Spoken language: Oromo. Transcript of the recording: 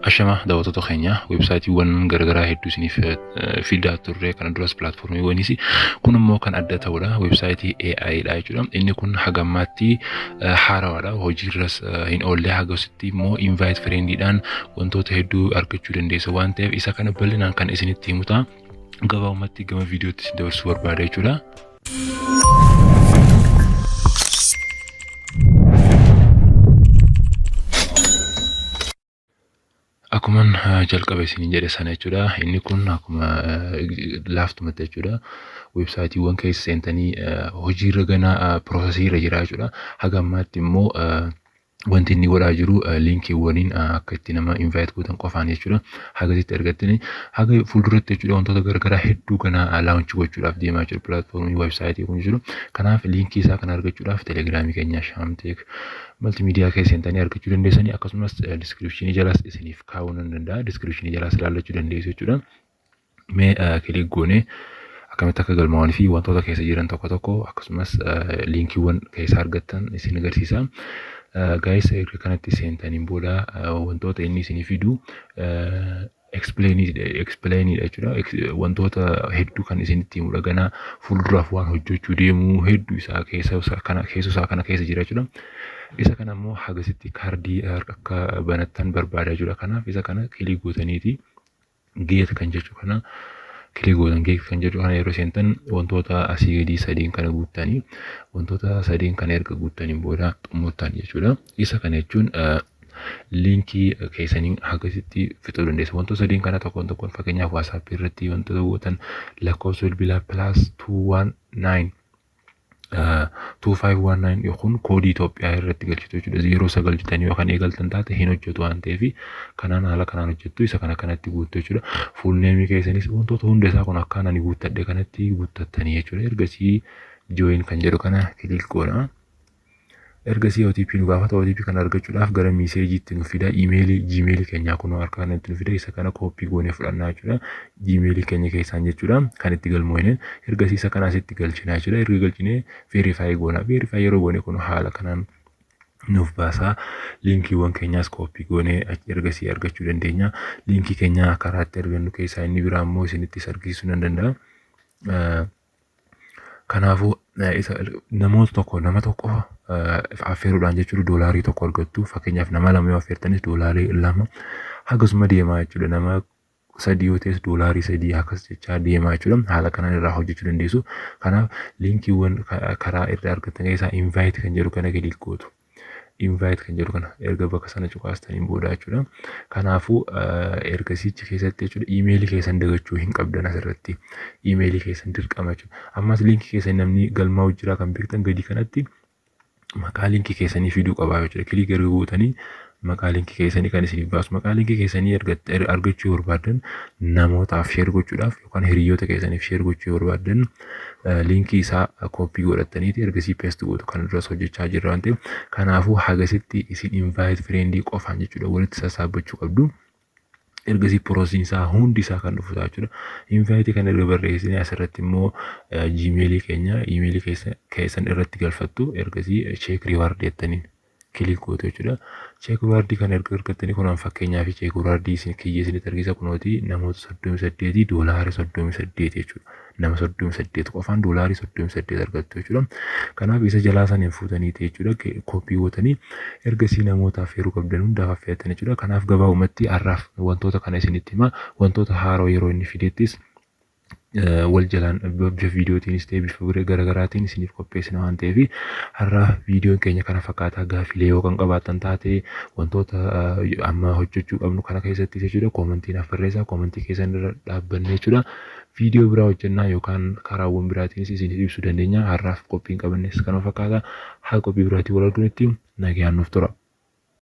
Ashama daawwattoota keenya, weebsaayitiiwwan garaagaraa hedduu isiniif fidaa turre kana duras, pilaatfoormiiwwanis. Kun immoo kan adda ta'udha. Weebsaayitii AI dha jechuudha. Inni kun haga ammaatti haarawaadha. Hojiirras hin oolle. Hagasitti immoo invite friendiidhaan wantoota hedduu argachuu dandeessa waan ta'eef, isa kana bal'inaan kan isinitti himu ta'a. Gabaabumatti gama viidiyootti isin dabarsuu barbaada jechuudha. Akkuman jalqaba isiniin jedhe sana jechuudha. Inni kun akkuma laaftumatti jechuudha. Weebsaayitiiwwan keessa seentanii hojiirra gana piroosesiirra jira jechuudha. Haga ammaatti immoo wanti inni godhaa jiru liinkiiwwaniin akka itti nama invite gootan qofaan jechuudha. Hagasitti argattanii haga fuulduratti jechuudha, wantoota garaagaraa hedduu kana launch gochuudhaaf deemaa jiru pilaatfoormii weebsaayitii kun jiru. Kanaaf liinkii isaa kana argachuudhaaf telegiraamii keenya Shaamteek Maltiimiidiyaa keessa seentanii argachuu dandeessanii, akkasumas diskiripshinii jalaas isiniif kaa'uu nan danda'a. Diskiripshinii jalaas ilaallachuu dandeessu jechuudha. Mee click goonee akkamitti akka galmaa'anii fi wantoota keessa jiran tokko tokko, akkasumas liinkiiwwan keessa argattan isin agarsiisa. Guys, erga kanatti seentaniin booda wantoota inni isinii fidu explainiidha jechuudha. Wantoota hedduu kan isinitti himudha. Ganaa fuulduraaf waan hojjechuu deemu hedduu isaa keessa isaa kana keessa jira jechuudha. Isa kana immoo hagasitti kaardii akka banattan barbaada jechuudha. Kanaaf isa kana click gootaniiti get kan jechu kana click gootan. Get kan jedhu kana yeroo seentan wantoota asii gadii sadiin kana guuttanii, wantoota sadiin kana erga guuttaniin booda xumurtan jechuudha. Isa kana jechuun liinkii keessanii hagasitti fixuu dandeessu. Wantoota sadiin kana tokkoon tokkoon, fakkeenyaaf WhatsAppii irratti wantoota gootan, lakkoofsa bilbilaa +219 2519 yookiin koodii Itoophiyaa irratti galchitu jechuudha. 09 jettanii yookaan eegaltan taate hin hojjetu waan ta'eef, kanaan haala kanaan hojjettu, isa kana kanatti guuttu jechuudha. Full nameii keessanis wantoota hunda isaa kun akkaan ani guuttadhe kanatti guuttattanii jechuudha. Ergasii join kan jedhu kana click goona. Ergasii OTP nu gaafata. OTP kana argachuudhaaf gara messageiitti nu fida. Iimeelii Gmailii keenyaa kunoo harka kanatti nu fida. Isa kana copy goonee fudhannaa jechuudha. Gmailii keenya keessaan jechuudha. Kan itti galmoofne. Ergasii isa kana asitti galchinaa jechuudha. Erga galchinee verify goona. Verify yeroo goone kun haala kanaan nuuf baasaa. Liinkiiwwan keenyaas copy goonee ergasii argachuu dandeenya. Liinkii keenya karaa itti argannu keessaa inni biraa immoo isinittis argisiisuu nan danda'a. Kanaafuu isa namoota tokko, nama tokko qofa affeeruudhaan jechuudha, doolaarii 1 argattu. Fakkeenyaaf nama lama yoo affeertanis doolaarii 2, hagasuma deemaa jechuudha. Nama sadii yoo ta'es doolaarii 3, akkas jechaa deemaa jechuudha. Haala kanaan irraa hojjechuu dandeessu. Kanaaf liinkiiwwan karaa irraa argattan keessaa invite kan jedhu kana click gootu. Invite kan jedhu kana erga bakka sana cuqaastaniin booda jechuudha. Kanaafuu ergasiichi keessatti jechuudha, iimeelii keessan dagachuu hin qabdan asirratti. Iimeelii keessan dirqama jechuudha. Ammas liinkii keessan namni galmaa'u jira kan beektan gadi kanatti maqaa liinkii keessanii fiduu qabaa jechuudha. Click erga gootanii maqaa liinkii keessanii kan isiniif baasu. Maqaa liinkii keessanii argachuu yoo barbaadan, namootaaf share gochuudhaaf yookaan hiriyoota keessaniif share gochuu yoo barbaadan, liinkii isaa copy godhattaniiti ergasii paste gootu. Kan duras hojjechaa jirra waan ta'eef, kanaafuu hagasitti isin invite friendii qofaan jechuudha walitti sassaabbachuu qabdu. Ergasii piroosiin isaa hundi isaa kan dhufu ta'a jechuudha. Inviteii kan erga barreessinee asirratti immoo Gmailii keenya, iimeelii keessan irratti galfattu. Ergasii check reward jettaniin click gootu jechuudha. Check rewardii kana erga argattanii, kunaan fakkeenyaaf check rewardii isin kiyya isinitti argisiisa. Kunooti namoota 38, doolaara 38 jechuudha. Nama 38 qofaan doolaarii 38 argattu jechuudha. Kanaaf isa jalaa saniin fuutaniiti jechuudha, copy gootanii ergasii namoota affeeruu qabdan hundaaf affeertan jechuudha. Kanaaf gabaabumatti har'aaf wantoota kana isinitti hima. Wantoota haaroo yeroo inni fidettis wal jalaan bifa viidiyootiinis ta'e bifa garaagaraatiin isiniif qopheessina waan ta'eef, har'a viidiyoon keenya kana fakkaataa. Gaafilee yoo kan qabaattan taate, wantoota amma hojjechuu qabnu kana keessatti jechuudha, commentii naaf barreessaa. Commentii keessan irra dhaabbanne jechuudha viidiyoo biraa hojjennaa yookaan karaawwan biraatiinis isiniif ibsuu dandeenya. Har'aaf qophiin qabannes kana fakkaata. Haa qophii biraatiin wal arginutti nagaan nuuf tura.